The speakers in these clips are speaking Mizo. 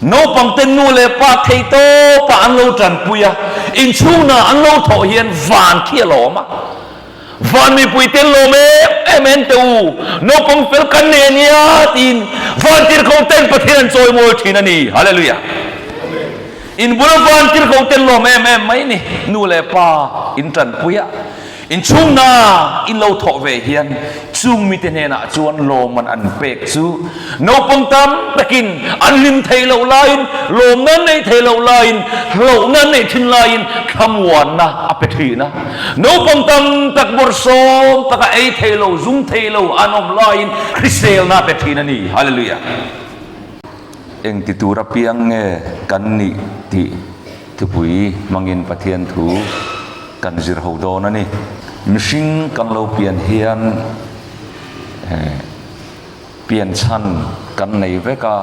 Naupang te nu leh pa theihtawpa an lo tanpui a, inchhungnaa an lo thawh hian van khi a lawm a. Van mipui te lawm em em en teh u, naupang fel kan nei a nia tiin van tirhkoh ten Pathian an chawimawi thin a ni. Hallelujah! In bula van tirhkoh ten lawm em em mai ni, nu leh pa in tanpui a. Inchhungna in lo thawh ve hian chung mite hnenah chuan lawmman an pek chu naupang tam takin an hlim theih loh laiin, lawmna an neih theih loh laiin, hlauhna an neih thin laiin thlamuanna a pe thin a. Naupang tam tak bawrhsawm taka ei thei lo, zum thei lo an awm laiin hriselna a pe thin a ni. Hallelujah! Engti tur apiang nge kan nih tih Thupui hmangin Pathian thu kan zir ho dawn a ni. Mihring kan lo pian hian pian chhan kan nei vek a,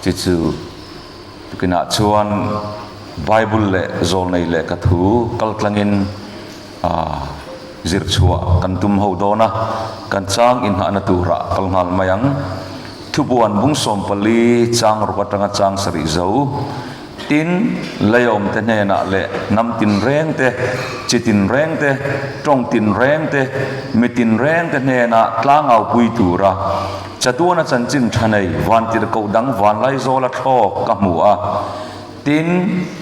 chu chu tukinah chuan Bible leh Zawlnei lehkha thu kal tlangin zir chhuah kan tum ho dawn a, kan chang inghahna turah kal nghal mai ang. Thubuan bung 14 chang ruk atanga chang sarih zo. Tin, leiawmte hnenah leh hnam tinreng te, chi tinreng te, tawng tinreng te, mi tinreng te hnenah tlangaupui tura chatuana chanchin tha nei vantirhkoh dang vanlaizawla thlawk ka hmu a. Tin,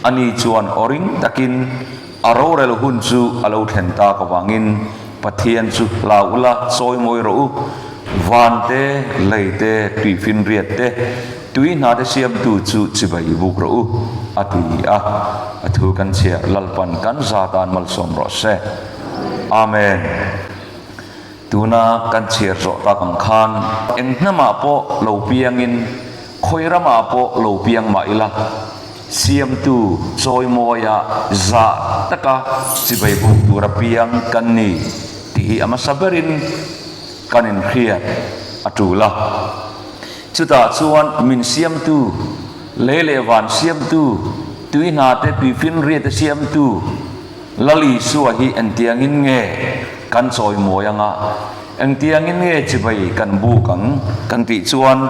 ani chuan aw ring takin a rorel hun chu a lo thlen tak avangin Pathian chu hlau ula chawimawi rawh u, van te, lei te, tuifinriat te, Tui hna te siamtu chu chibai i buk rawh u, a ti a. A thu kan chhiar Lalpan kan za tan malsawm rawh se. Amen. Tuna kan chhiar zawh tak ang khan eng hnamah pawh lo piangin khawi ramah pawh lo piang mah ila, siamtu chawimawia zah taka chibai buk tura piang kan ni tih hi a hmasa berin kan inhriat a tul a. Chutah chuan min siamtu, lei leh van siamtu, tui hna te tui finria te siamtu Lal Isua hi engtiangin nge kan chawimawi anga, engtiangin nge chibai kan buk ang kan tih chuan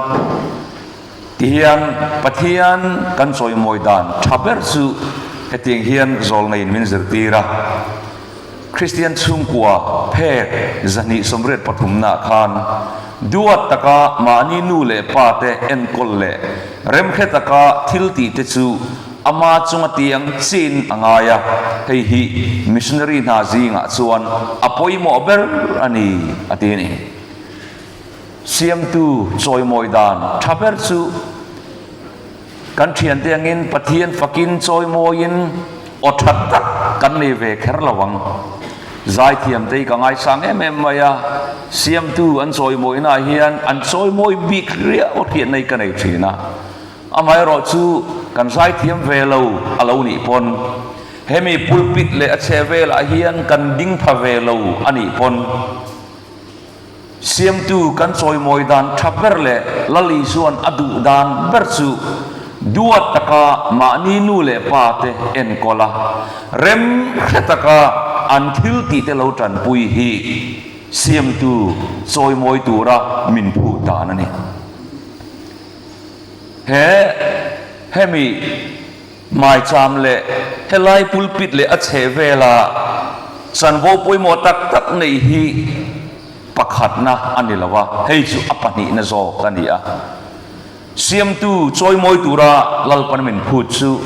tihian Pathian kan chawimawi dan tha ber chu hetiang hian zawlneiin min zirtir a. Kristian chhungkua phek 283 nah khan duat taka mahni nu leh pa te enkawl leh remhre taka thil tih te chu ama chunga tiang chin a ngai a, hei hi missionary hna zingah chuan a pawimawh ber a ni, a ti a ni. Siamtu chawimawi dan tha ber chu Kan thiante angin Pathian fakin chawimawiin aw tha tak kan nei ve kher lo ang. Zaithiamte hi ka ngaisang em em mai a, siamtu an chawimawinaah hian an chawimawi bik riau a hriatna hi ka nei thin a. Amaherawh chu kan zaithiam ve lo a lo nih pawn, hemi pulpit leh a chhehvelah hian kan ding pha ve lo a nih pawn, Siamtu kan chawimawi dan tha ber leh Lal Isua'n a duh dan ber chu duat taka mahni nu leh pa te enkawl a, rem hre taka an thil tih te lo tanpui hi Siamtu chawimawi tura min phut dan a ni. He hemi Maicham leh helai pulpit leh a chhehvela chanvo pawimawh tak tak neih hi pakhatna a ni lo a, hei chu a pahnihna zawk a ni a. Siamtu chawimawi tura Lalpan min phut chu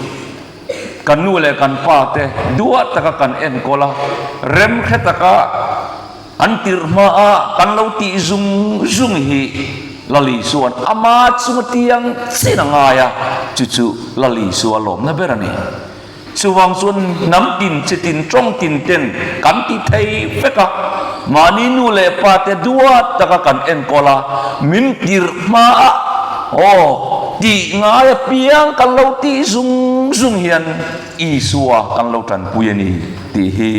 kan nu leh kan pa te duat taka kan enkawl a, remhre taka An tirh hmaa kan lo tih zung zung hi Lali chuan ama chunga tiang chin a ngai a, chu chu Lali chu a lawmna ber a ni. Chuvang chuan hnam tin, chi tin, tawng tin ten kan ti thei vek a, mahni nu leh pa te duat taka kan enkawl a, min tirh hmaa aw tih ngai apiang kan lo tih zung zung hian Isua kan lo tanpui a ni tih hi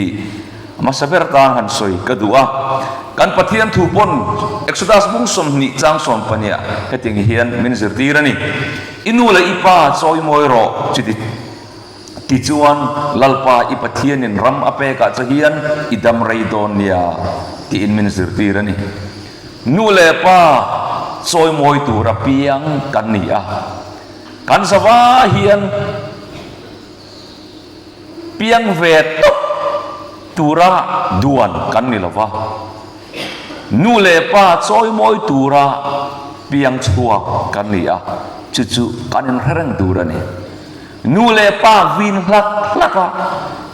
Hmasa ber tan han sawi ka duh a, kan Pathian thu pawn Exodus bung 20 chang 12 ah hetiang hian min zirtir a ni, I nu leh i pa chawimawi rawh chuti tichuan Lalpa i Pathianin ram a pekah che hian i dam rei dawn nia tiin min zirtir a ni. Nu leh pa chawimawi tur apiang kan ni a. Kan zava hian piang ve tawp tura duan kan ni lova, nu leh pa chawimawi tura piang chhuak kan ni a, chu chu kan inhre reng tur a ni. Nu leh pa vin hlak hlak a,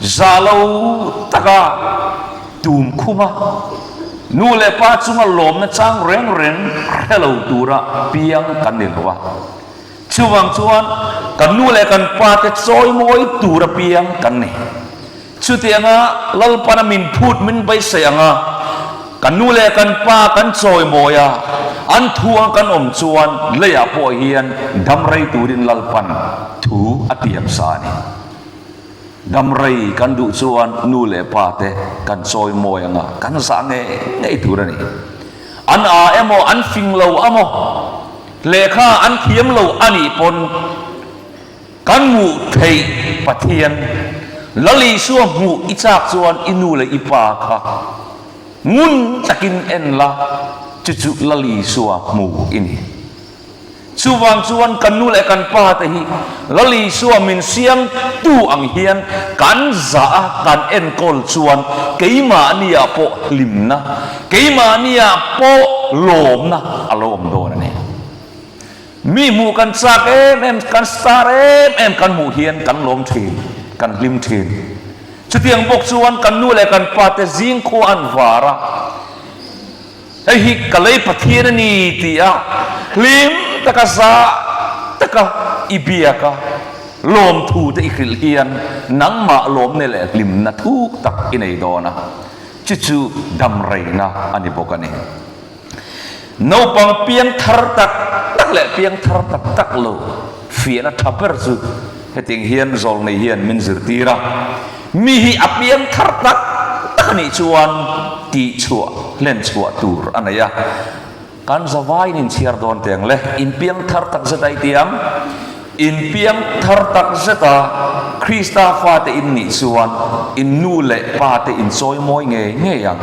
za lo taka tum khum a, nu leh pa chunga lawmna chang reng reng hre lo tura piang kan ni lo a. Chuvang chuan kan nu leh kan pa te chawimawi tura piang kan ni. Chutianga Lalpana min phut min beisei anga kan nu leh kan pa kan chawimawi a, an thu anga kan awm chuan leiah pawh hian dam rei turin Lalpan thu a tiam sa a ni. Dam rei kan duh chuan nu leh pa te kan chawimawi anga kan zah ngei ngei tur a ni. An a emaw an fing lo amaw lehkha an thiam lo a nih pawn, Kan hmuh theih Pathian, Lal Isua hmuh i chak chuan i nu leh i pa kha ngun takin en la, chu chu Lal Isua hmu i ni. Chuvang chuan kan nu leh kan pa te hi Lal Isua min siamtu ang hian kan zah a, kan enkawl chuan keimahniah pawh hlimna, keimahniah pawh lawmna a lo awm dawn a ni. Mi hmuh kan chak em em, kan star em em kan hmuh hian kan lawm thin, kan hlim thin. Chutiang bawk chuan kan nu leh kan pa te zing khua an var a, hei hi ka lei Pathian a ni ti a hlim taka zah taka i biak a, lawmthu te i hrilh hian nangmah lawmna leh hlimna thuk tak i nei dawn a, chu chu damreina a ni bawk a ni. Naupang piang thar tak tak leh piang thar tak tak lo fiahna tha ber chu hetiang hian zawlnei hian min zirtir a, mi hi a piang thar tak tak a nih chuan tihchhuah hlen chhuah tur a nei a, kan zavaiin inchhiar dawn teh ang le, inpiang thar tak zet a i ti ang, inpiang thar tak zeta Krista fate in nih chuan in nu leh pate in chawimawi ngei ngei ang.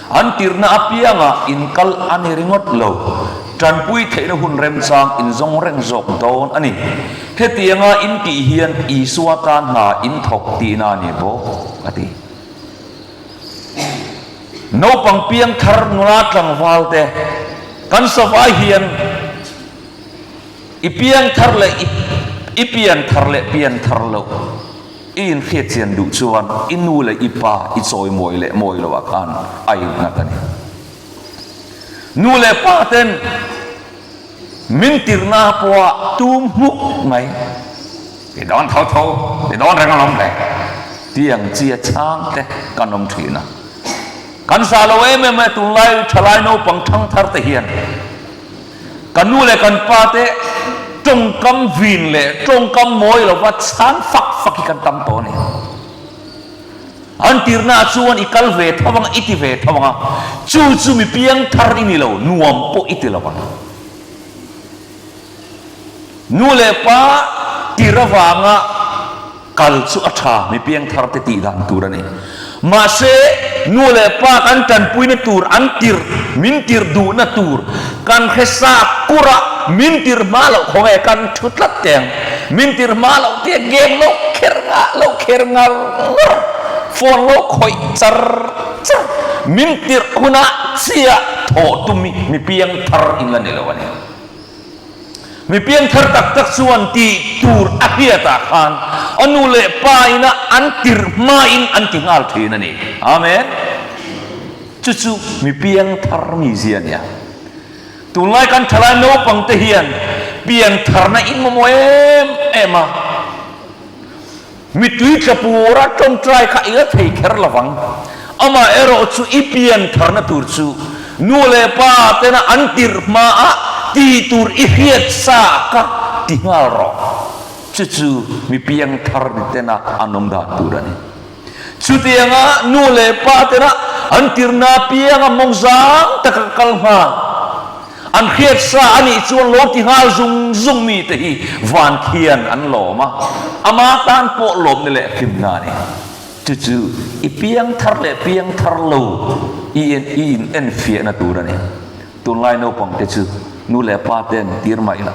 An tirhna apiangah in kal a ni ringawt lo, tanpui theihna hun remchang in zawng reng zawk dawn a ni. Hetianga in tih hian Isua tan hna in thawk tihna a ni bawk, a ti. Naupang piang thar nula tlangval te kan savai hian i piang thar leh i pian thar leh pian thar loh, I inhriat chian duh chuan i nu leh i pa i chawi mawi leh mawi loh ah khan a innghat a ni. Nu leh pa ten min tirhna pawha tum hmuk mai, I dawn tho tho, i dawn reng alawm le tih ang chi a chhang te kan awm thin a. Kan zah lo em em e tunlai thalai naupang thangthar te hian. Kan nu leh kan pa te tawngkam vin leh tawngkam mawi lova chhan fak fak hi kan tam tawh a ni. An tirna ah chuan i kal ve tho ang a, i ti ve tho ang a, chu chu mi piang thar i ni lo, nuam pawh i ti lo ang. Nu leh pa tir avanga kal chu a tha, mi piang thar te tih dan tur a ni. Mahse, nu leh pa kan tanpuina tur an tirh, min tirh duhna tur kan hre sa kur a, min tirh hma loh khaw nge kan thu tlat teh ang. Min tirh hma loh tia game lo kher ngah lo kher ngar ngar, phone lo khawih char char, min tirh hunah chiah thawh tum hi mi piang thar in la ni lo a ni. Mi piangthar tak tak chuan tih tur a hriatah khan a nu leh pa ina an tirh hmain an ti nghal thin a ni. Amen. Chu chu mi piangthar mizia a nia. Tunlai kan thalai naupang te hian piangtharna in mamawh em em a. Mitui tla pura tawngtai kha i la thei kher lovang. Amaherawh chu i pian tharna tur chu nu leh pa tena an tirh hmaah ti tur i hriat sa kha ti nghal rawh. Chu chu mi piang thar ni tena an awm dan tur a ni. Chutianga nu leh pa tena an tirhna pianga mawng zang taka kal nghal. An hriat sa a nih chuan lo ti nghal zung zung mite hi van khian an lawm a, ama tan pawh lawmna leh hlimna a ni. Chu chu i piang thar leh piang thar lo i i in enfiahna tur a ni. Tunlai naupangte chu nu leh pa ten tir mah ila.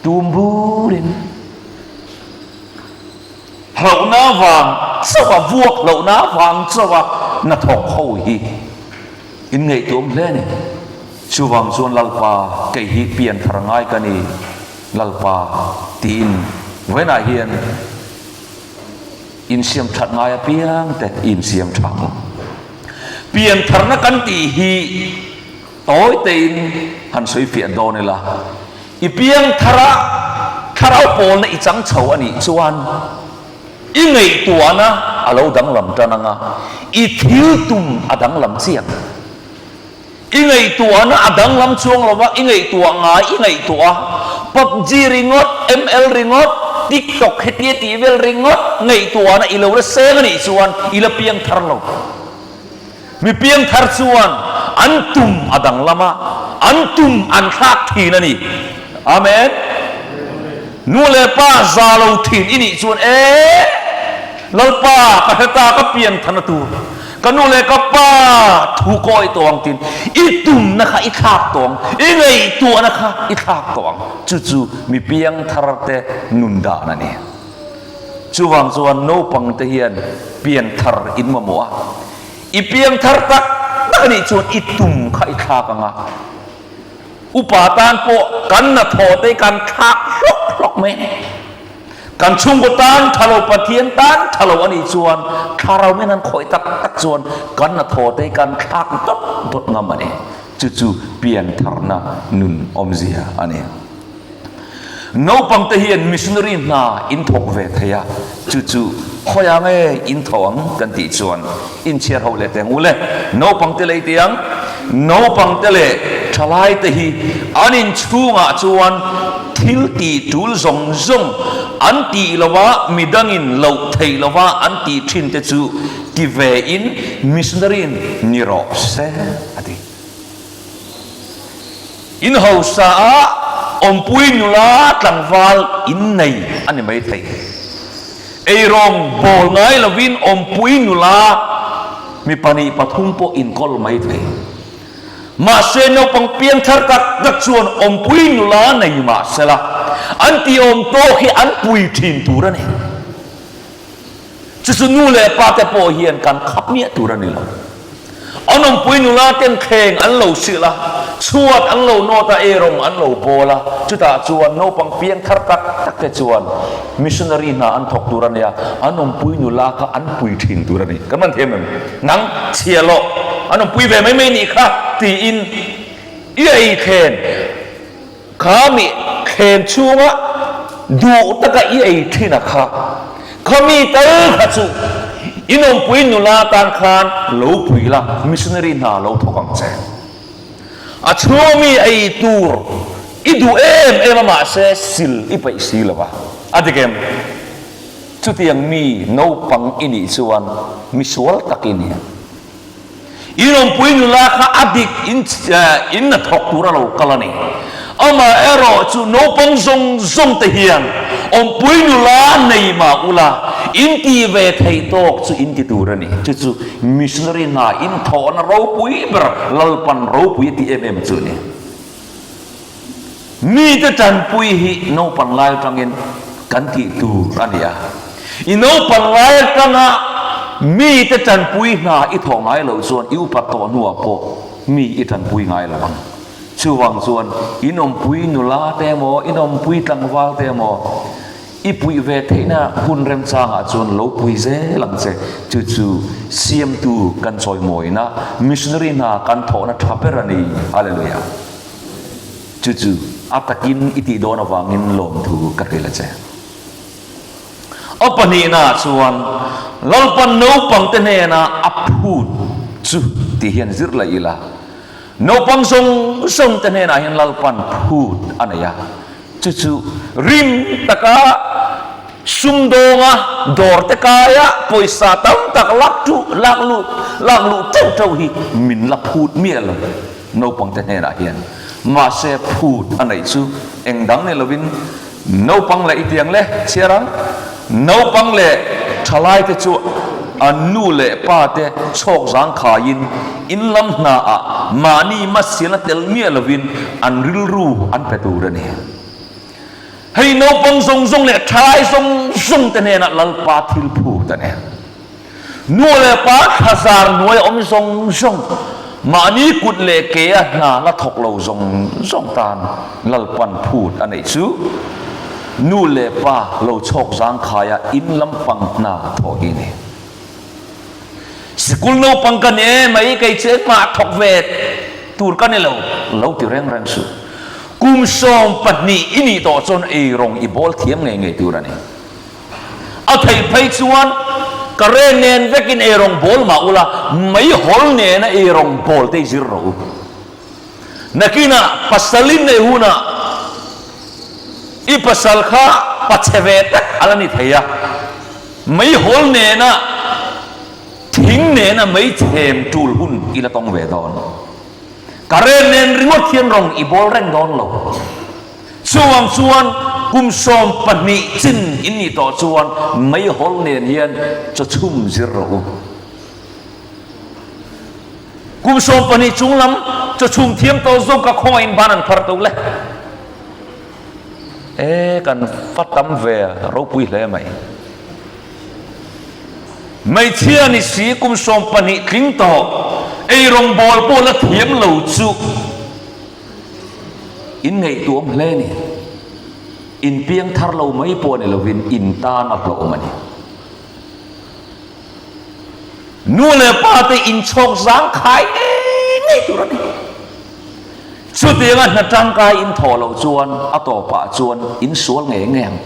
Tum burin hlauhna vang chauha vuak hlauhna vang chauha hnathawk ho hi in ngaihtuam hle a ni. Chuvang chuan Lalpa kei hi pian thar ngai ka ni Lalpa tiin vawiinah hian insiam that ngai apiang te i insiam tha ang. Pian tharna kan tih hi Tawi tein han sawi fiah dawn ila, i piang thar a, thlarau pawlna i chang chho a nih chuan i ngaihtuahna a lo danglam tan ang a, i thil tum a danglam chiang. I ngaihtuahna a danglam chuang lo va, i ngaihtuah ngai i ngaihtuah a, PUBG ringawt, ML ringawt, TikTok hetia tih vel ringawt ngaihtuahna i lo la seng a nih chuan i la piang thar lo. Mi piangthar chuan an tum a danglam a, an tum an thlak thin a ni. Amen. Nu leh pa za lo thin i nih chuan e, Lalpa ka hre ta ka pianthana tur, ka nu leh ka pa thu kawi tawh ang tin i tumna kha i thlak tawh ang, i ngaihtuahna kha i thlak tawh ang. Chu chu mi piangthar te nun dan a ni. Chuvang chuan naupang te hian pianthar in mamawh a, i piangthar tak tak a nih chuan i tum kha i thlak ang a, upa tan pawh kan hnathawh te kan thlak hlawk hlawk mai a ni. Kan chhungkaw tan tha lo, Pathian tan tha lo a nih chuan thlarau men an khawih tak tak chuan kan hnathawh te kan thlak dawt dawt ngam a ni. Chu chu piantharna nun awmzia a ni. Naupangte hian missionary hna in thawk ve thei a, chu chu khawiah nge in tho ang kan tih chuan inchhiar ho leh teng u le. Naupangte lei tih ang, naupangte leh thalaite hi an inchhungah chuan thil tih tul zawng zawng an tih lova midangin loh theih lova an tih thin te chu ti ve in missionary ni rawh se a ti. In hausa a awmpui nula tlangval in nei a ni maithei. Eirawng bawl ngai lovin awmpui nula mi pahnih pathum pawh inkawl maithei. Mahse naupang piangthar tak tak chuan awmpui nula nei mahsela an tih awm tawk hi an pui thin tur a ni. Chu chu nu leh pa te pawh hian kan khap miah tur a ni lo. An awmpui nula ten thleng an lo sil a, chhuat an lo nawt a, eirawng an lo bawl a, chutah chuan naupang piang thar tak tak te chuan missionary hna an thawk tur a nia, an awmpui nula kha an pui thin tur a ni. Kan man thiam em? Nang chhia lawh, an awmpui ve mai mai nih kha tiin i ei thlen. Kha mi thlem chhunga duh taka i ei thin a kha, kha mi tal kha chu i nawmpui nula tan khan lo pui la, missionary hna lo thawk ang che. A chhunga mi ei tur i duh em em a mahse sil i peih si lo va, a dik em? Chutiang mi naupang i nih chuan misual tak i ni. I rawmpui nula kha a dik in in hnathawk tur a lo kal a ni. Amaherawh chu naupang zawng zawng te hian awmpui nula nei mah ula in ti ve theih tawk chu in ti tur a ni. Chu chu missionary hna in thawhna ropui ber Lalpan ropui a ti em em chu a ni. Mite tanpui hi naupang lai atangin kan tih tur a ni a. I naupang lai atanga mite tanpui hna i thawh ngai loh chuan i upat tawh hnuah pawh mi i tanpui ngai lo ang. Chuvang chuan inawmpui nula te emaw, inawmpui tlangval te emaw i puih ve theihna hun remchangah chuan lo pui zel ang che. Chu chu Siamtu kan chawimawina, missionary hna kan thawhna tha ber a ni. Hallelujah. Chu chu a takin i tih dawn avangin lawmthu ka hrilh a che. A pahnihnaah chuan Lalpa naupangte hnena a phut chu tih hian zir leh ila. Naupang zawng zawngte hnenah hian Lalpa'n phut a nei a, chu chu rim taka sumdawnga dawrte kaia pawisa tam tak lak ṭuh lak lut lak luh ṭeuh ṭeuh hi min la phut miah lo. Naupangte hnenah hian mahse phut a neih chu eng dang ni lovin naupang leh i tiang le chhiar ang. Naupang leh thalaite chu an nu leh pa te chhawk zang khaiin in lam hnaah mahni hmasialna tel miah lovin an rilru an pe tur a ni. Hei naupang zawng zawng leh thalai zawng zawng te hnenah Lalpa thil phut a ni. Nu leh pa thlazar hnuai a awm zawng zawng, mahni kut leh ke a hna la thawk lo zawng zawng tan Lalpan phut a neih chu nu leh pa lo chhawk zangkhai a in lampang hna thawh hi a ni. Sikul naupang ka ni e mai, kei chu engmah thawk ve tur ka ni lo, lo ti reng reng suh. Kum 20 i nih tawh chuan eirawng i bawl thiam ngei ngei tur a ni. A theih phei chuan ka ren nen vekin eirawng bawl mah ula, meihawl nena eirawng bawl te i zir rawh u. Nakinah pasal in neih hunah i pasal kha pachhe ve tak a la ni thei a, meihawl nena thing nena mei chhem tul hun i la tawng ve dawn. Ka ren nen ringawt hian rawng i bawl reng dawn lo. Chuvang chuan kum 20 chin in nih tawh chuan meihawl nen hian chaw chhum zir rawh u. Kum 20 chung lam chaw chhum thiam tawh zawk ka khawngaih in ban an phar to le. E kan fa tam ve ropui hle mai. Hmeichhia ni si kum 20 tling tawh eirawng bawl pawh la thiam lo chu in ngaihtuam hle ni. In piang thar lo mai pawh ni lovin in tan a hlawhawm a ni. Nu leh pa te inchhawk zangkhai ngei ngei tur a ni. Chutianga hna tangkai in thawh loh chuan a tawpah chuan in sual ngei ngei ang.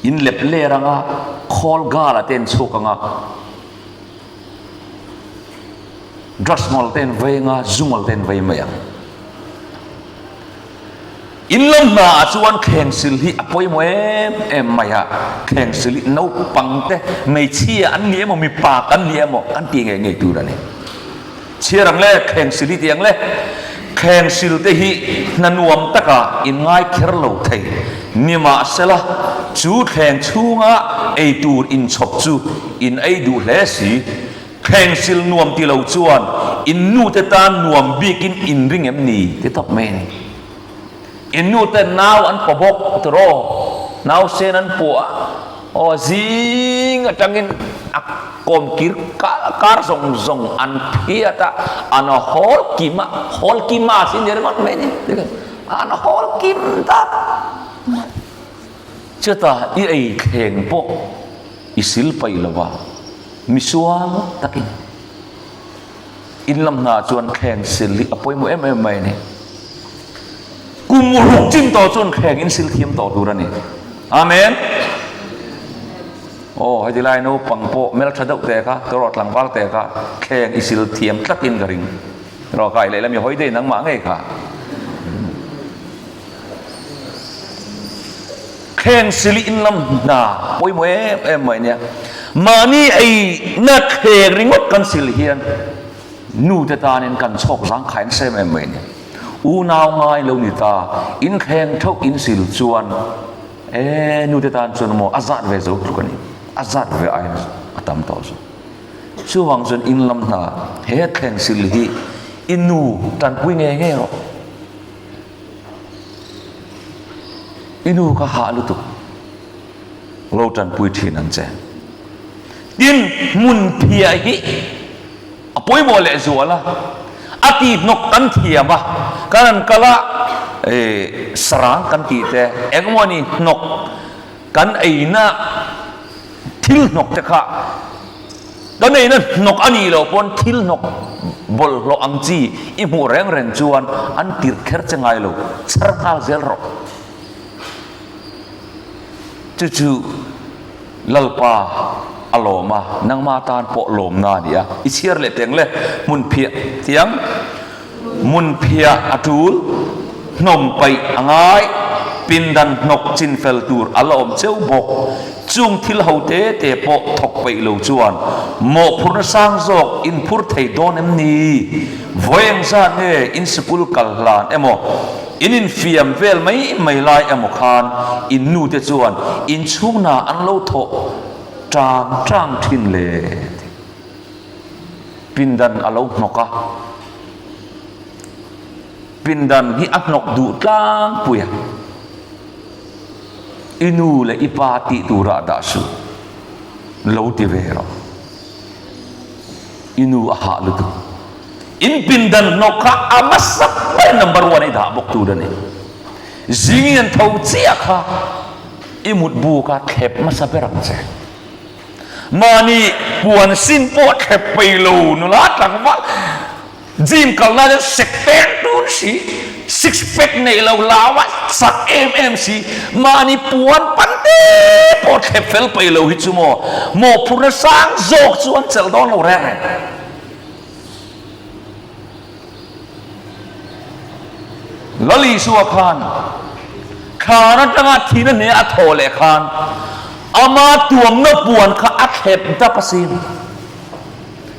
In lep ler anga khawl gala te an chhuak anga drugs ngawl te an vei anga zu ngawl te an vei mai ang. In lam hna ah chuan thleng sil hi a pawimawh em em mai a, thleng sil hi naupang te hmeichhia an ni emaw mipa kan ni emaw kan ti ngei ngei tur a ni. Chhiar ang le, thleng sil hi ti ang le. Thleng sil te hi hna nuam taka in ngai kher lo thei. Nimahsela, chu thleng chhunga ei tur inchhawp chu in ei duh hle si. Thleng sil nuam ti lo chuan in nute tan nuam bikin in ring em ni? ti tawp mai a ni. In nute nau an paw bawk tiraw? Nau sen an puah a, aw zing atangin a kawm kir kar zawng zawng an phiat a, an hawl kim a, hawl kim a sin ni ringawt mai a ni. An hawl kim tak. Chutah i ei thleng pawh i sil paih lo va, misual takin in lam hna chuan thleng sil hi a pawimawh em em mai a ni. Kum ruk chin tawh chuan thleng in sil thiam tawh tur a ni. Amen. Aw, heti lai naupang pawh hmeltha deuh te kha, tawrawh tlangval te kha thleng i sil thiam tlatin ka ring. Tawrawh kai lehlam i hawi daih nangmah ngei kha. Thleng sili in lam hna pawimawh em em mai nia. Mahni ei na thleng ringawt kan sil hian nu te tanin kan chhawk zangkhai nasa em em mai nia. Unau ngai lo ni ta, in thleng theuh in sil chuan e nu te tan chuan maw a zat ve zo tluk a ni. A zat ve aiin a tam tawh zawk. Chuvang chuan in lam hna he thleng sil hi i nu tanpui ngei ngei rawh. I nu kha hah lutuk lo tanpui thin ang che. Tin, hmun phiah hi a pawimawh leh zual a, a ti hnawk kan thiam a, kan han kal a, sarang kan tih te, engemaw ni hnawk kan eina thil hnawk te kha kan eina hnawk a nih loh pawn thil hnawk bawlhhlawh ang chi i hmuh reng reng chuan an tirh kher che ngai lo, chhar nghal zel rawh. Chu chu Lalpa a lawm a, nangma tan pawh lawmna a ni a, i chhiar leh teng le, hmun phiah thiang, hmun phiah a tul, hnawm paih a ngai, pindan hnawk chin fel tur a la awm cheu bawk. Chung thil ho te te pawh thawk peih lo chuan mawhphurna sang zawk in phur thei dawn em ni? Vawi engzat nge in sikul kal hlan emaw, in infiam vel mai mai lai emaw khan in nu te chuan inchhungnaa an lo thawh tang tang thin le? Pindan a lo hnawk a. Pindan hi a hnawk duh tlangpui a. I nu leh i pa tih turah dah suh. Lo ti ve rawh. I nu a hah lutuk. In pindan hnawk kha a hmasa ber number one i dah bawk tur a ni. Zingin an tho chiah kha i mutbu kha thlep hmasa ber ang che. Mahni puan sin pawh thlep pei lo nula tlangval gym kalna hian sek pek tun si, six pack neih lo lau a chak em em si, mahni puan pan te pawh thlep fel pei lo hi chu maw mawhphurhna sang zawk chu an chelh dawn lo reng reng. Lal Isua khan thlan atanga thihna hneh a thawh leh khan ama tuamna puan kha a thlep dap asin.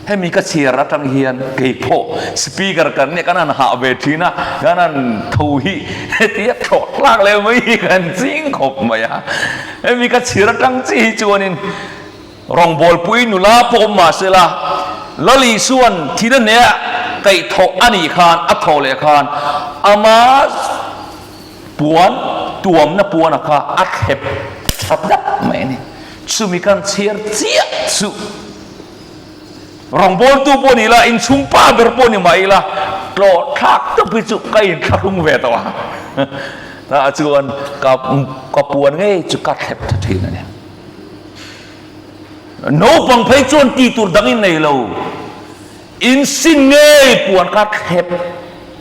Hemi ka chhiar atang hian kei pawh speaker kan nia kan han hah ve thin a, kan han tho hi hetia thlawh tlak leh mai hi kan ching khawp mai a. Hemi ka chhiar atang chi hi chuanin Rawngbawlpui nula pawh awm mah sela, Lal Isua'n thihna hneh kaihthawh a nih khan, a thawh leh khan ama puan tuamna puana kha a thlep tha dap mai a ni. Chumi kan chhiar chiah chu rawngbawltu pawh ni ila, inchhung pa ber pawh ni mah ila, tlawh thlak tawp hi chu ka inthlahrung ve tawh a. Tah chuan ka puan ngei chu ka thlep tha thin a ni. Naupang phei chuan tih tur dang in nei lo. In sin ngei puan kha thlep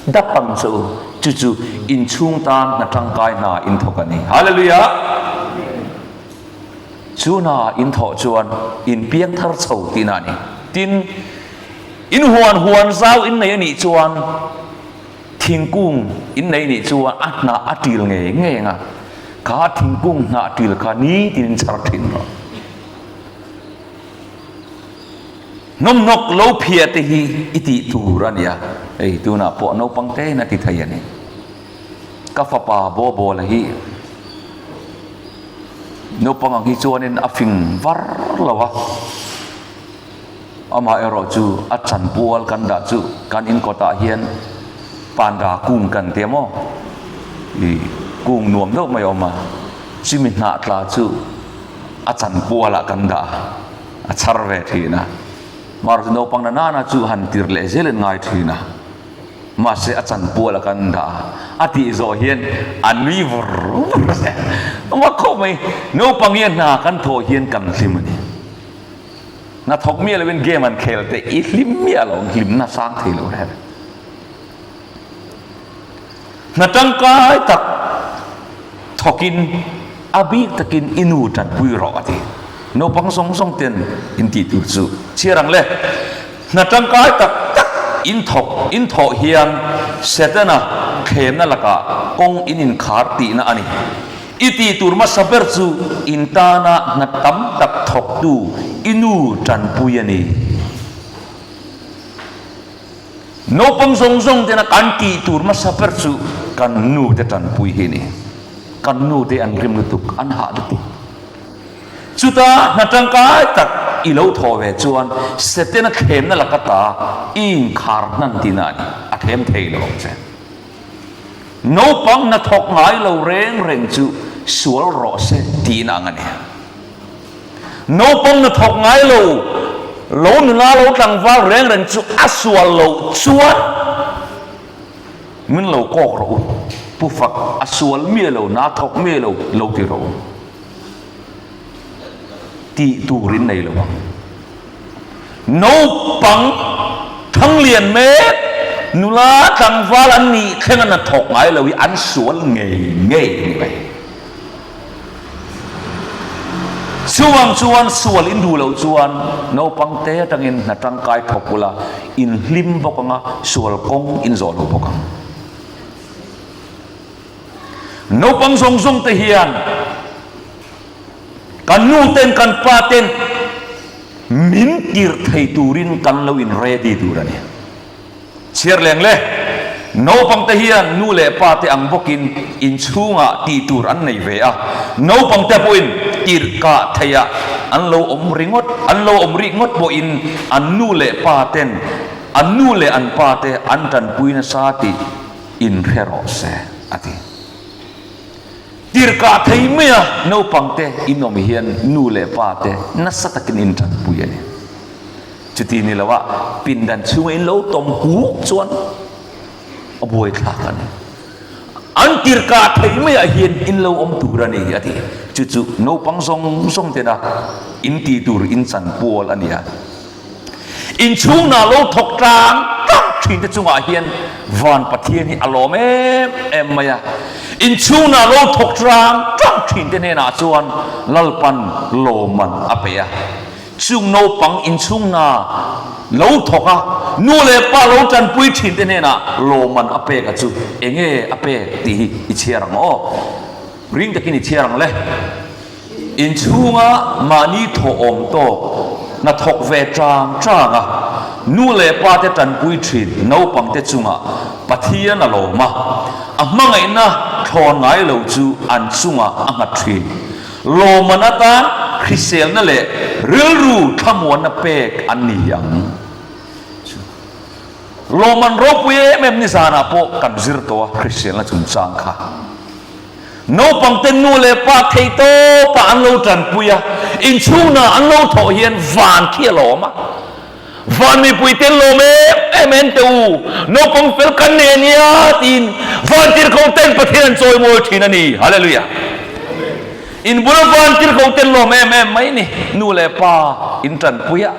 dap ang che u. Chu chu in chhung tan hna tangkai hna in thawk a ni. Hallelujah! Chu hna in thawh chuan in piang thar chho tihna a ni. Tin, in huan huan zau in nei a nih chuan Thingkung in nei nih chuan a hnah a til ngei ngei ang a, kha thingkung hnah til kha nitin in chhar thin rawh. Hnawmhnawk lo phiah te hi i tih tur a nia, hei tunah pawh naupang tein a ti thei a ni. Ka fapa Bawbawla hi naupang ang hi chuanin a fing var lo a. Amaherawh chu a chanpual kan dah chu kan in kawtah hian panda kung kan tia maw? Ih kung nuam deuh mai a awm a, chumi hnah tla chu a chanpualah kan dah a, a chhar ve thin a. Amaherawh chu naupang na nana chu han tir leh zel in ngai thin a, mahse a chanpualah kan dah a, a tih zawh hian a nui vur vur zel. Amah khawp mai, naupang hian hna kan thawh hian kan hlim a ni. Hna thawk miah loin game an khel te i hlim miah lo ang, hlimna sang thei lo reng. Hna tangkai tak thawkin a bik takin i nu tanpui rawh a ti. Naupang zawng zawng ten in tih tur chu chhiar ang le. Hna tangkai tak tak in thawk in thawh hian Setana thlemna lakah kawng in inkhar tihna a ni. I tih tur hmasa ber chu in tana hna tam tak thawktu i nu tanpui a ni. Naupang zawng zawng tena kan tih tur hmasa ber chu kan nu te tanpui hi a ni. Kan nu te an rim lutuk, an hah lutuk. Chuta hna tangkai tak i lo thawh ve chuan Setena thlemna laka ta i inkhar hnan tihna a ni, a thlem thei lo ang che. Naupang hnathawk ngai lo reng reng chu sual rawh se tihna ang a ni. Naupang hnathawk ngai lo, lo nula lo tlangval reng reng chu a sual loh chuan min lo kawk rawh u, Pu Fak, a sual miah lo, hna thawk miah lo, lo ti rawh u. Tih tur in nei lo ang. Naupang thanglian mek, nula tlangval an nih thleng a hnathawk ngai lo hi an sual ngei ngei a ni mai. Chuvang chuan sual in duh loh chuan naupang te atangin hna tangkai thawk ula in hlim bawk ang a, sual kawng in zawh lo bawk ang. Naupang zawng zawng te hian Kan nu ten kan pa ten min tirh thei turin kan lo in ready tur a ni. Chhiar leng le, naupang te hian nu leh pa te ang bawkin inchhungah tih tur an nei ve a, naupang te pawhin tirh kah theihah an lo awm ringawt, an lo awm rih ngawt pawhin an nu leh pa ten an nu leh an pa te an tanpui nasa tih inhre rawh se, a ti. Tirhkah thei maia naupangte in awm hian nu leh pa te nasa takin in tanpui a ni. Chuti ni loa pindan chhunga in lo tawm kuk chuan a buaithlak a ni. An tirhkah thei maiah hian in lo awm tur a ni a ti. Chu chu naupang zawng zawng tena in tih tur in chanpual a ni a. Inchhungnah lo thawk tlang tlang thin te chungah hian van Pathian hi a lawm em em mai a. Inchhungnah lo thawk tlang tlang thin te hnenah chuan Lalpan lawmman a pe a. Chung naupang inchhungnah lo thawk a, nu leh pa lo tanpui thin te hnenah lawmman a pek a chu enge a pek tih hi i chhiar ang aw. Ring takin i chhiar ang le. Inchhunga mahni thawhawm tawk hnathawk ve tang tang a, nu leh pa te tanpui thin naupangte chungah Pathian a lawm a, a hmangaihna thlawn ngai lo chu an chungah a nghat thin. Lawmman atan hriselna leh rilru thlamuanna pek an ni ang chu. Lawmman ropui em em nizanah pawh kan zir tawh a hriselna chungchang kha. Naupangte nu leh pa thei tawpah an lo tanpui a, inchhungnah an lo thawh hian van khi a lawm a. Van mipuite lawm em em en teh u, naupang fel kan nei a nia tiin van tirhkohten Pathian an chawimawi thin a ni. Hallelujah! In bula van tirhkohten lawm em em mai ni, nu leh pa in tanpui a.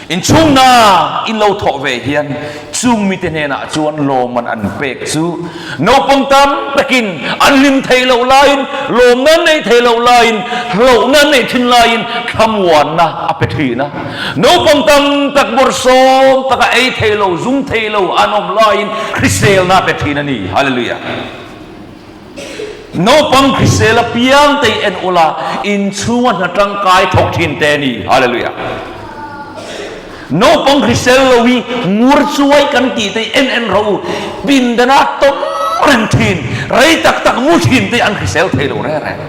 Inchhungna in lo thawh ve hian chung mite hnenah chuan lawmman an pek chu naupang tam takin an hlim theih loh laiin, lawmna an neih theih loh laiin, hlauhna an neih thin laiin thlamuanna a pe thin a. Naupang tam tak bawrhsawm taka ei thei lo, zum thei lo an awm laiin hriselna a pe thin a ni. Hallelujah! Naupang hrisel apiang te i en ula, inchhunga hna tangkai thawk thin te a ni. Hallelujah. Naupang hrisel lo hi ngur chuai kan tih te i en en rawh u, pindana tawm reng thin, rei tak tak mu thin te an hrisel thei lo reng reng.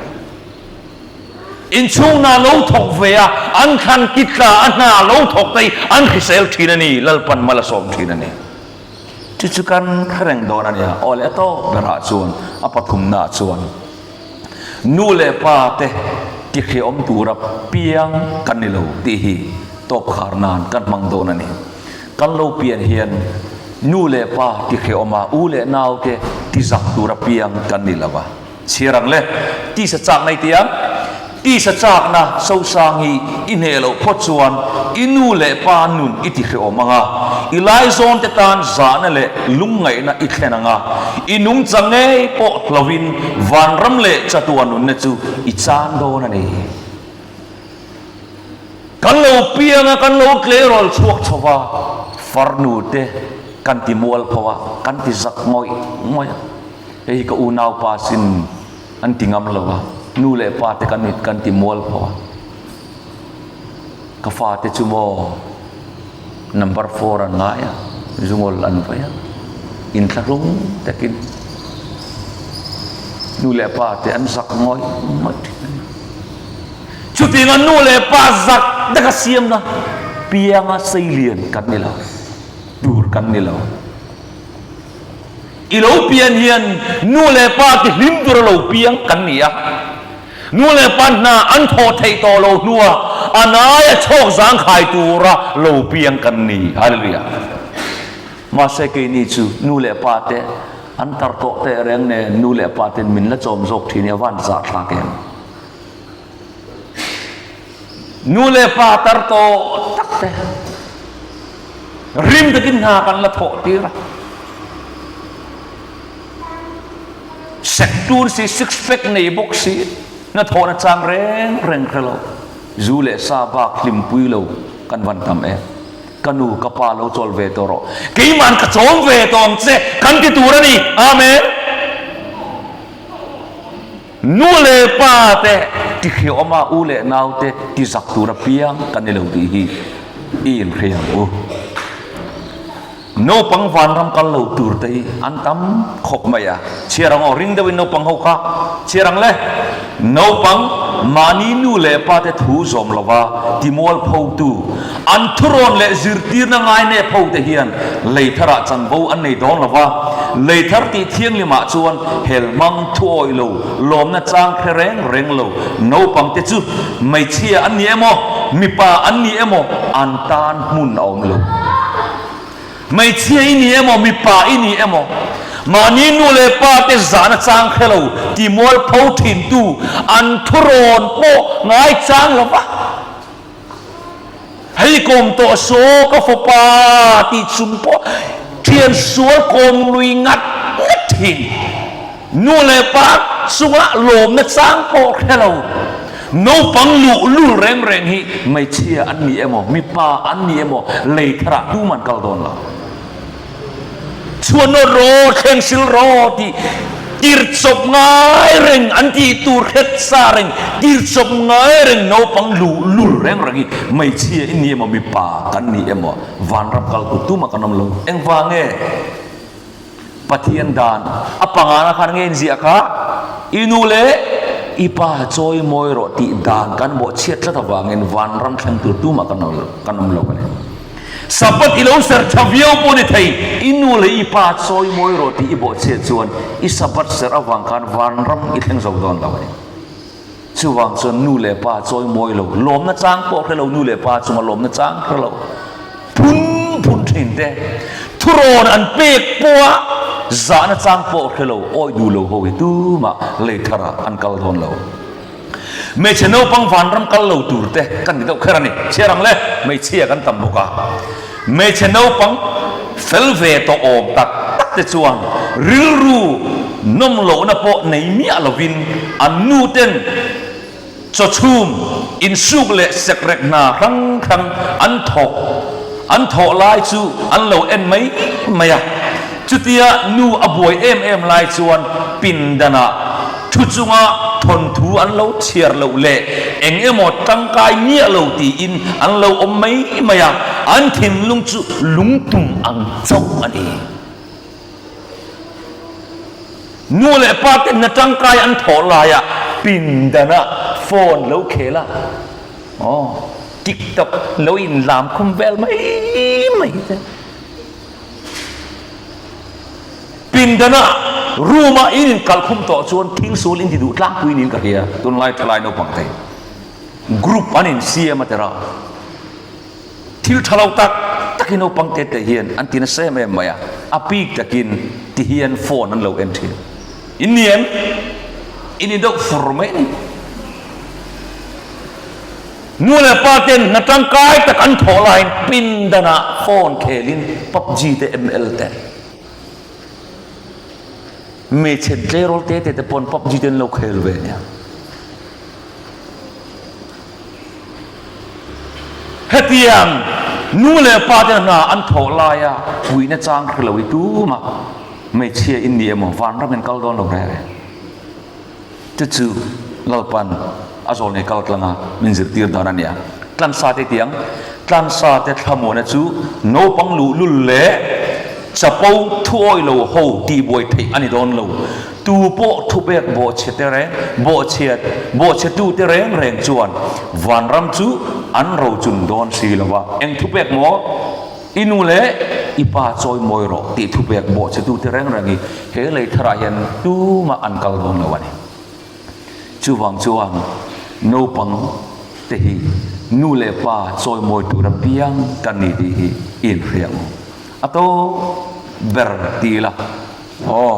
Inchhung hna lo thawk ve a, an thlan kitla a hna lo thawk te hi an hrisel thin a ni, Lalpan mal a sawm thin a ni. Chu chu kan hre reng dawn a nia. Aw leh a tawp berah chuan a pathumnaah chuan nu leh pa te tihriawm tura piang kan ni lo tih hi tawp khar nan kan hmang dawn a ni. Kan lo pian hian nu leh pa tihriawm a, u leh nau te tizak tura piang kan ni lo a. Chhiar ang le, tisa chakna i ti ang. Tisa chakna sosang hi i hneh loh phawt chuan i nu leh pa nun i ti hrehawm ang a, i laizawn te tan zahna leh lungngaihna i thlen ang a, i nungchang ngei pawh hlohin vanram leh chatuan nunna chu i chan dawn a ni. Kan lo piang a, kan lo tleirawl chhuak chho va, farnu te kan ti mualpho a, kan ti zak ngawih ngawih a. Hei hi ka unaupa sin an ti ngam lo a, nu leh pa te kan kan ti mual pho a. Ka fate chu maw number four an ngai a, zungawl an vai a, inthlahrung takin nu leh pa te an zak ngawih ngawih thin a ni. Chutianga nu leh pa zak taka siamna pianga seilian kan ni lo, tur kan ni lo. I lo pian hian nu leh pa ti hlim tura lo piang kan ni a. Nu leh pa hna an thawh theih tawh lo hnua a naia chhawk zangkhai tura lo piang kan ni. Hallelujah. Mahse keini chu nu leh pa te an tar tawh teh reng nen nu leh pa ten min la chawm zawk thin hi a van zahthlak em. Nu leh pa tar tawh tak te rim takin hna kan la thawh tir a. Sek tur si, six pack nei bawk si, hna thawhna chang reng reng hre lo, zu leh sa bak hlimpui lo kan van tam em. Ka nu, ka pa lo chawl ve tawh rawh, keima'n ka chawm ve tawh ang che kan ti tur a ni. Amen. Nu leh pa te tihriawm a, u leh nau te tizak tur apiang kan ni lo tih hi i inhre ang u. Naupang vanram kal lo tur te hi an tam khawp mai a, chhiar ang aw, ring deuhin naupang ho kha chhiar ang le. Naupang. mahni nu leh pate thu zawm lova timualphotu, an thurawn leh zirtirna ngainep hote hian lei tharah chanvo an nei dawn lova, lei thar tih thianghlimah chuan helhmang thuawih lo, lawmna chang hre reng reng lo naupangte chu hmeichhia an ni emaw, mipa an ni emaw an tan hmun a awm lo. Hmeichhia i ni emaw, mipa i ni emaw, mahni nu leh pa te zahna chang hre lo ti mualpho thintu an thurawn pawh ngai chang lo va. Hei kawm tawh saw ka fapa tih chung pawh thian sual kawm lui ngat ngat thin. Nu leh pa chunga lawmna chang pawh hre lo, naupang luh lul reng reng hi hmeichhia an ni emaw, mipa an ni emaw lei tharah tum an kal dawn lo. Chhuan nawt rawh, thleng sil rawh tih tir chawp ngai reng an tih tur hret sa reng, tir chawp ngai reng naupang luh lul reng reng hi hmeichhia i ni emaw, mipa kan ni emaw vanram kal tur tumah kan awm lo. Engvang nge? Pathian dan a pangana khan nge inziah kha i nu leh i pa chawi mawi rawh tih dan kan bawhchhiat tlat avangin vanram thleng tur tumah kan awm lo kan awm lo a ni. Sabbath i lo ser tha viau pawh ni thei, i nu leh i pa chawi mawi rawh tih i bawhchhiat chuan i Sabbath ser avang khan vanram i thleng zo dawn lo a ni. Chuvang chuan nu leh pa chawi mawi lo, lawmna chang pawh hre lo, nu leh pa chunga lawmna chang hre lo phun phun thin te, thurawn an pek pawha zahna chang pawh hre lo, awi duh lo ho hi tumah lei tharah an kal dawn lo. Hmeichhe naupang vanram kal lo tur te kan ni deuh kher a ni. Chhiar ang le, hmeichhia kan tam bawk a. Hmeichhe naupang fel ve tawh awm tak tak te chuan rilru nawm lohna pawh nei miah lovin an nu ten chawchhum, insuk leh sekrek hna hrang hrang an thawk an thawh lai chu an lo en mai mai a. Chutia nu a buai em em lai chuan pindanah Thu chunga thawnthu an lo chhiar loh leh eng emaw tangkai miah lo tiin an lo awm mai mai a, an thinlung chu lungtum ang chauh a ni. Nu leh pa ten na tangkai an thawh laia pindana phone lo khel a, aw tiktok lo inlam khum vel mai mai te. Pindana room ah in inkal khum tawh chuan thil sual in ti duh tlangpui niin ka hria, tunlai thalai naupang te group an in siam a tira thil tha lo tak tak hi naupang te te hian an ti nasa em em mai a, a bik takin ti hian phone an lo en thin. In ni em? In in deuh fur mai a ni. Nu leh pa ten hna tangkai tak an thawh laiin pindanah phone khelin PUBG te ML te hmeichhe tleirawl te te te pawn PUBG te an lo khel ve nia. Hetiang nu leh pa ten hna an thawh laia puihna chang hre lo i tumah hmeichhia in ni emaw vanram in kal dawn lo reng reng. Chu chu Lalpan a zawlnei kal tlanga min zirtir dan a nia. Tlansa te tiang, tlansa te thlamuana chu naupang luhlul leh chapo thuawi lo ho tihbuai theih a ni dawn lo. Tu pawh thupek bawhchhe te reng, bawhchhiat, bawhchhetu te reng reng chuan vanram chu an rochun dawn si lo va. Eng thupek maw? I nu leh i pa chawi mawi rawh tih thupek bawhchhetute reng reng hi he lei tharah hian tumah an kal dawn lo a ni. Chuvang chuan naupang te hi nu leh pa chawi mawi tura piang kan ni tih hi i inhria ang u. A tawp ber ti ila aw,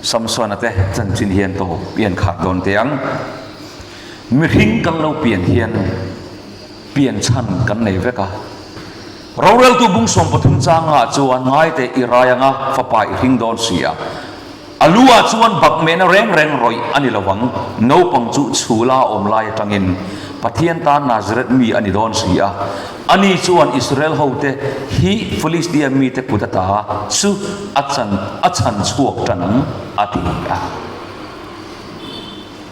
Samsona te chanchin hian tawp i an khar dawn teh ang. Mihring kan lo pian hian Pian chhan kan nei vek a. Roreltu bung 13 changah chuan ngaite i rai anga fapa i hring dawn si a. A lu ah chuan bakmehna reng reng rawih a ni lo ang, naupang chu chhula a awm lai atangin Pathian tan Nazareth mi a ni dawn si a. Ani chuan Israel hote hi Philistia mite kut ata chu a chan a chhan chhuak tan ang a ti a.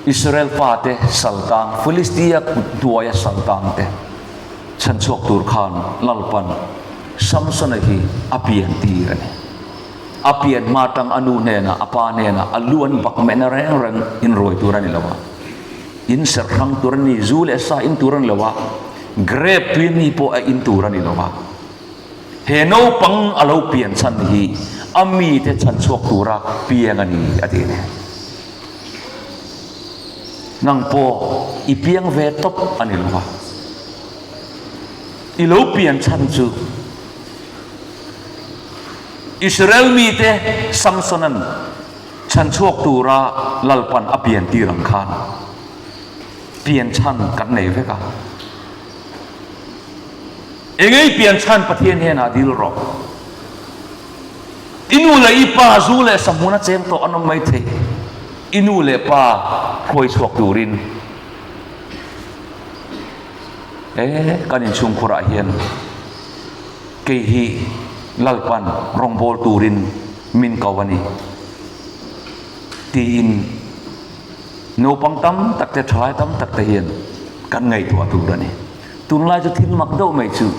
Israel fate saltang, Philistia kut hnuaia saltang te chhanchhuak tur khan Lalpan Samsona hi a pian tir a ni. A pian hma tang a nu hnenah, a pa hnenah a lu an bak mehna reng reng in ruai tur a ni lo a. In serh hrang tur a ni, zu leh sa in tur a ni lo a, grape tui mi pawh a in tur a ni lo a. He naupang a lo pian chhan hi a mite chhan chhuak tura piang a ni, a ti a ni. Nang pawh i piang ve tawp a ni lo a, i lo pian chhan chu Israel mite Samsona'n chhan chhuak tura Lalpan a pian tir ang khan pian chhan kan nei vek a. Engei pian chhan Pathian hnenah dil rawh. I nu leh i pa zu leh sahmun a cheng tawh an awm mai thei. I nu leh pa hruai chhuak turin e kan inchhungkhurah hian kei hi Lalpan rawngbâwl turin min ko a ni tiin naupang tam tak te thalai tam tak te hian kan ngaihtuah tur a ni. Tunlai chu thil mak deuh mai chu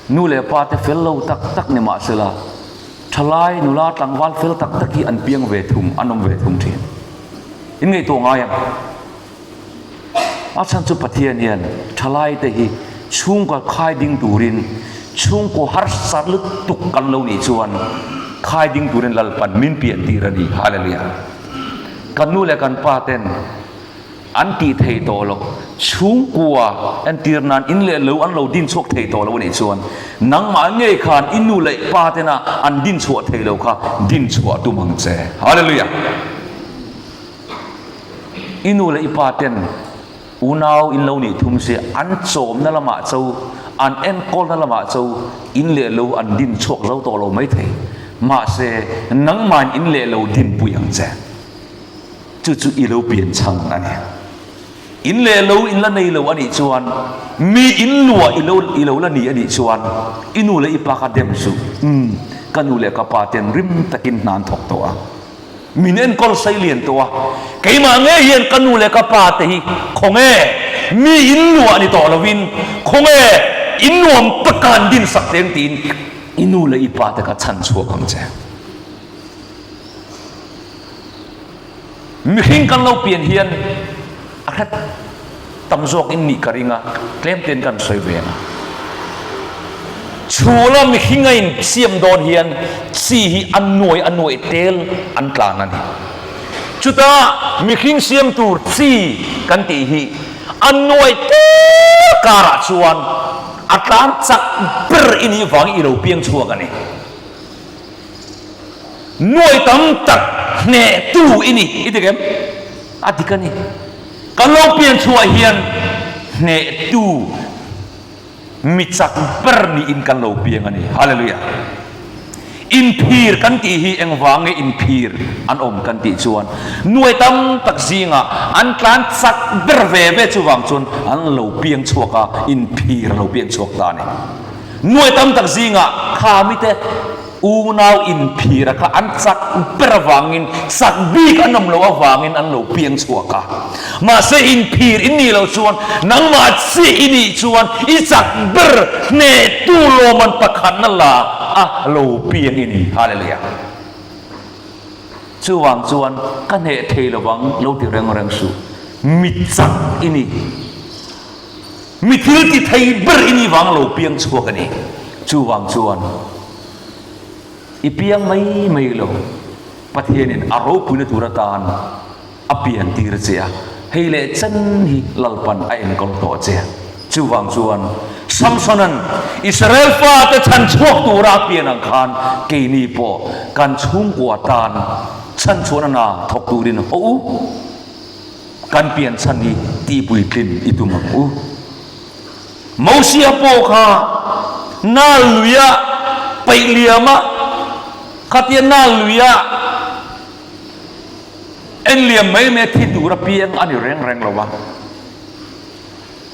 nu leh pa te fel lo tak tak ni mahsela thalai nula tlangval fel tak tak hi an piang ve thung, an awm ve thung thin. In ngaihtuah ngai ang. A chhan chu Pathian hian thalai te hi chhungkaw khai ding turin chhungkaw harsa lutuk kan lo nih chuan khai ding turin Lalpan min pian tir a ni. Hallelujah. Kan nu leh kan pa ten An tih thei tawh loh. Chhungkua entir nan in leh lo an lo din chhuak thei tawh lo a nih chuan nangmah ngei khan i nu leh pa tena an din chhuah thei lo kha din chhuah tum ang che. Hallelujah! I nu leh i pa ten unau in lo nih thum se an chawmna lamah cho, an enkawlna lamah cho in leh lo an din chhuak zo tawh lo mai thei. Mahse nangmahin in leh lo dinpui ang che. Chu chu i lo pian chhan a ni. In leh lo in la nei lo a nih chuan, mi in luah i lo i lo la ni a nih chuan, i nu leh i pa kha dem suh. Umm, ka nu leh ka pa ten rim takin hna an thawk tawh a, min enkawl sei lian tawh a, keimah ngei hian ka nu leh ka pa te hi khawnge mi in luah ni tawh lovin, khawnge in nuam taka an dinsak teng tiin i nu leh i pa te kha chhan chhuak ang che. Mihring kan lo pian hian a hret tam zawk in nih ka ring a, tlem ten kan sawi ve ang a. Chhula mihring a in siam dawn hian chi hi a nuai a nuai tel an tlan a ni. Chuta mihring siam tur chi kan tih hi a nuai tel karah chuan a tlan chak ber i nih vangin i lo piang chhuak a ni. Nuai tam tak hnehtu i ni, i dik em? A dik a ni. Kan lo pian chhuah hian hnehtu mi chak ber niin kan lo piang a ni. Hallelujah! Inphir kan tih hi engvang nge inphir an awm kan tih chuan nuai tam tak zingah an tlan chak ber ve ve chuvang chuan an lo piang chhuak a, inphir a lo piang chhuak ta a ni. Nuai tam tak zingah kha mite unau inphira kha an chak ber avangin, chak bik an awm loh avangin an lo piang chhuak a. Mahse inphir in nih loh chuan nangmah chiah i nih chuan i chak ber hnehtu lawmman pakhatna la a lo piang i ni. Hallelujah! Chuvang chuan ka hneh thei lovang lo ti reng reng suh. Mi chak i ni. Mi thil ti thei ber i nih vang lo piang chhuak a ni. Chuvang chuan i piang mai mai lo, Pathianin a ropuina tur atan a pian tir che a, hei leh chen hi Lalpan a enkawl tawh che. Chuvang chuan Samsona'n Israel fate chhan chhuak tura a pian ang khan keini pawh kan chhungkua tan chhanchhuahna hna thawk turin haw u. Kan pian chhan hi tihpuitlin i tum ang u. Mosia pawh kha nal luia peih liam a, khatia nal luia en liam mai mai a thi tur a piang a ni reng reng lo a.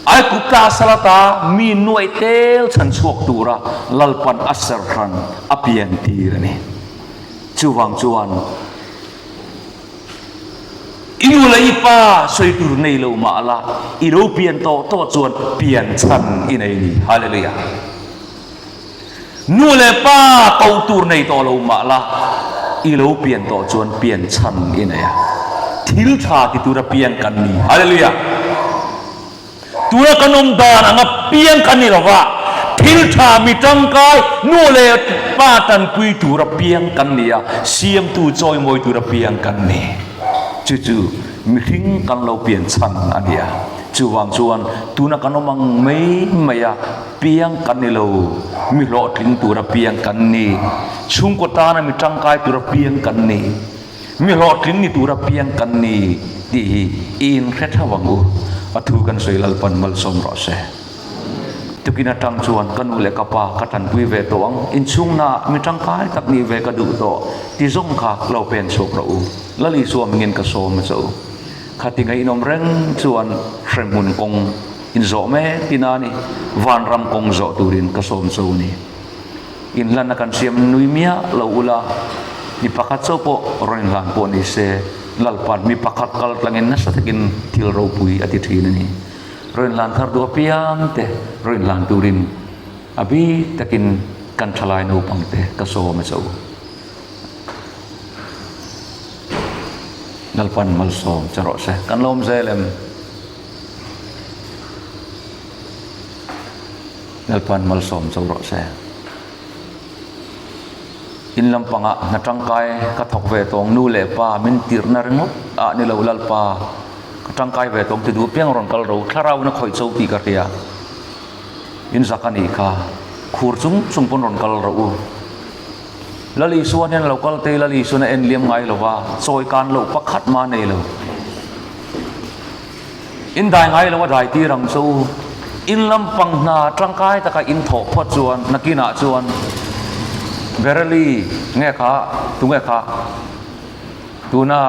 Aigupta salata mi nuaih tel chhan chhuak tura Lalpan a serhran a pian tir a ni. Chuvang chuan. I nu leh i pa sawi tur nei lo mah la, i lo pian tawh tawh chuan pian chhan i nei ni. Hallelujah. Nu leh pa koh tur nei tawh lo mah la, i lo pian tawh chuan pian chhan i nei a. Thil tha ti tura piang kan ni. Hallelujah! Tuna kan awm dan anga piang kan ni lova, thil tha mi tangkai nu leh pa tanpui tura piang kan ni a, siamtu chawimawi tura piang kan ni. Chu chu mihring kan lo pian chhan a ni a. Chuvang chuan tuna kan awm ang mai mai a piang kan ni lo, mi hlawhtling tura piang kan ni, chhungkaw tana mi tangkai tura piang kan ni. Mi hlawhtling ni tura piang kan ni tih hi i inhre theuh ang u. A thu kan sawi Lalpan malsawm rawh se. Tukin atang chuan ka nu leh ka pa ka tanpui ve tawh ang, inchhungnaah mi tangkai tak nih ve ka duh tawh ti zawng kha lo pen chhuak rawh u. Lal Isua mingin ka sawm a cho. Khati ngaihnawm reng chuan hremhmun kawng inzawh mek tina ni vanram kawng zawh turin ka sawm cho ni. Inhlanna kan siam nui miah lo ula, mi pakhat chauh pawh rawn inhlan pawh ni se, Lalpa'n mi pakhat kal tlangin nasa takin thil ropui a ti thin a ni. Rawn inhlan thar duh apiang te rawn inhlan turin a bik takin kan thalai naupang te ka sawm a cho. Lalpa'n malsawm che rawh se. Kan lawm zel em? Lalpa'n malsawm cho rawh se. In lampangah hna tangkai ka thawk ve tawng nu leh pa min tirhna ringawt ah ni lo Lalpa ka tangkai ve tawng ti duh piang rawn kal ro thlarau in a khawih cho tih ka hria. In zak a nih kha khur chung chung pawn rawn kal rawh u. Lal Isua hian lo kal te Lal Isuan a en liam ngai lova chawi kan loh pakhat mah nei lo. In dai ngai lo a dai tir ang chu. In lampang hna tangkai taka in thawh phawt chuan nakinah chuan Verily nge kha tunge kha tuna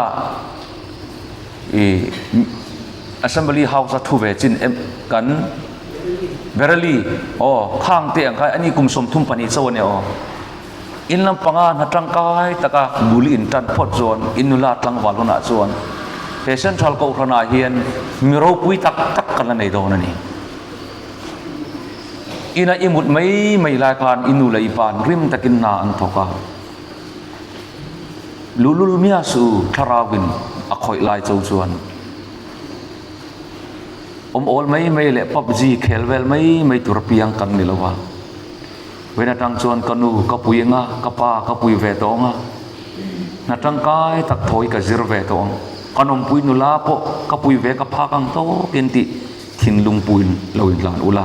i Assembly House a thu ve chin em kan Verily aw khang te ang kha ani kum 32 chauh ania aw. In lampanga hna tangkai taka bul in tan phawt chuan in nula tlangval hunah chuan he Central Kohhranah hian mi ropui tak tak kan la nei dawn a ni. Ina i mut mai mai lai khan i nu leh i pa'n rim takin hna an thawk a, luhlul miah su thlarauin a khawih lai cho chuan awm awl mai mai leh PUBG khel vel mai mai tur apiang kan ni lo va. Vawiin atang chuan ka nu ka pui anga, ka pa ka pui ve tawh anga, hna tangkai tak thawi ka zir ve tawh ang, ka nawmpui nula pawh ka pui ve ka phak ang tawkin tih thinlung puiin lo inhlan ula,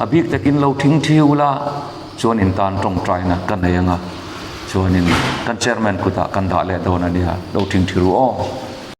a bik takin lo thing thi ula chuan in tan tawngtaina ka nei anga, chuanin kan chairman kutah kan dah leh dawn a nia, lo thing thi ru aw.